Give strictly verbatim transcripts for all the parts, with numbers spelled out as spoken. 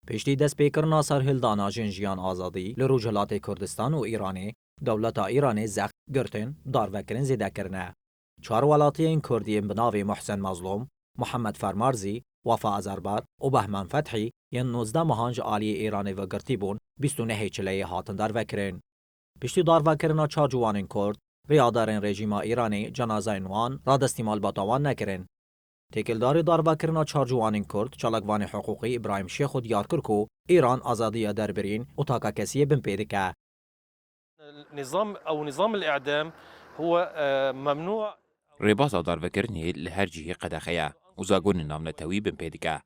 Piştî destpêkirina serhildana Jin Jiyan Azadî li Rojhilatê Kurdistan û Îranê, dewleta Îranê zext girtin, darvekirin zêde kirine. Çar welatiyên Kurd yên bi navê Muhsen Mazlûm, Muhammed Fermarzî, Wafa Azerbat û Behman Fethî yên nozdeh mehan ji aliyê Îranê ve girtî bûn, bîst û nehê Çileyê hatin darvekirin. Piştî darvekirina çar ciwanên Kurd, riyadarên rejîma Îranê cenazeyên wan radestî malbata wan nekirin. Têkildarê darvekirina çar ciwanên Kurd, çalakvanê hiqûqî Îbrahîm Şêxo diyar kir ku Îran azadiya derbirîn û takakesiyê binpê dike. نظام أو نظام الإعدام هو آه، ممنوع. Rêbaza darvekirinê li her cihê qedexe ye û zagonên navnetewî binpê dike.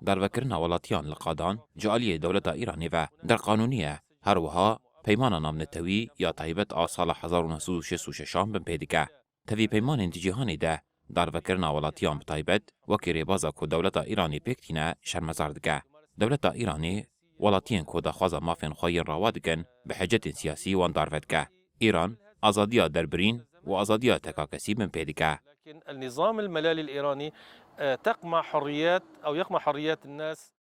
Darvekirina welatiyan li qadan ji aliyê dewleta Îranê ve derqanûnî ye. Her wiha peymana navnetewî ya taybet a sala hezar û neh sed û şêst û şeşan binpê dike. Tevî peymanên di cîhanê de darvekirina welatiyan bi taybet wekî rêbaza ku dewleta Îranê pêk tîne şermezar dike. Dewleta Îranê welatiyên ku daxwaza mafên xwe yên rawa dikin bi hecetên siyasî wan darve dike. Îran azadiya derbirîn û azadiya tekakesî binpê dike. لكن النظام الملالي الإيراني آه، تقمع حريات أو يقمع حريات الناس.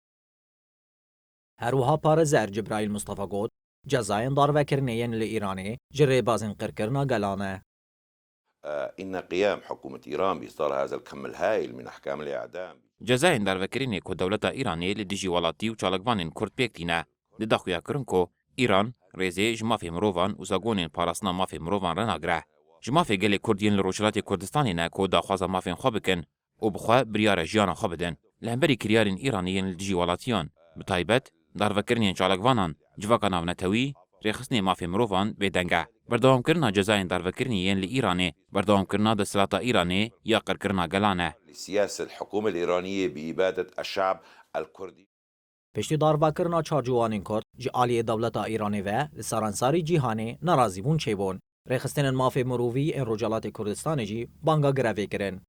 Her wiha parêzer Cibraîl Mistefa got, cezayên darvekirinê yên li Îranê ji rêbazên qirkirina gelan e. آه، إن قيام حكومة إيران بإصدار هذا الكم الهائل من أحكام الإعدام Cezayên darvekirinê ku dewleta Îranê li dijî welatî û çalakvanên Kurd pêk tîne, dide xuyakirin ku Îran rêzê ji mafê mirovan û zagonên parastina mafê mirovan renagire. Ji mafê gelê Kurd yên li Rojhilatê Kurdistanê ne ku daxwaza mafên xwe bikin û bi xwe biryara jiyana xwe bidin. Li hemberî kiryarên Îranê yên li dijî welatiyan, bi taybet darvekirinên çalakvanan, civaka navnetewî, rêxistinê mafê mirovan bêdeng e. Berdewamkirina cezayên darvekirinê yên li Îranê, berdewamkirina desthilata Îranê ya qirkirina gelan e. لسياسة الحكومة الإيرانية بإبادة الشعب الكردي. Piştî darvekirina çar ciwanên Kurd ji aliyê dewleta Îranê ve li serensarî cîhanê nerazîbûn çêbûn. Rêxistinên mafê mirovî ên Rojhilatê Kurdistanê jî banga grevê kirin.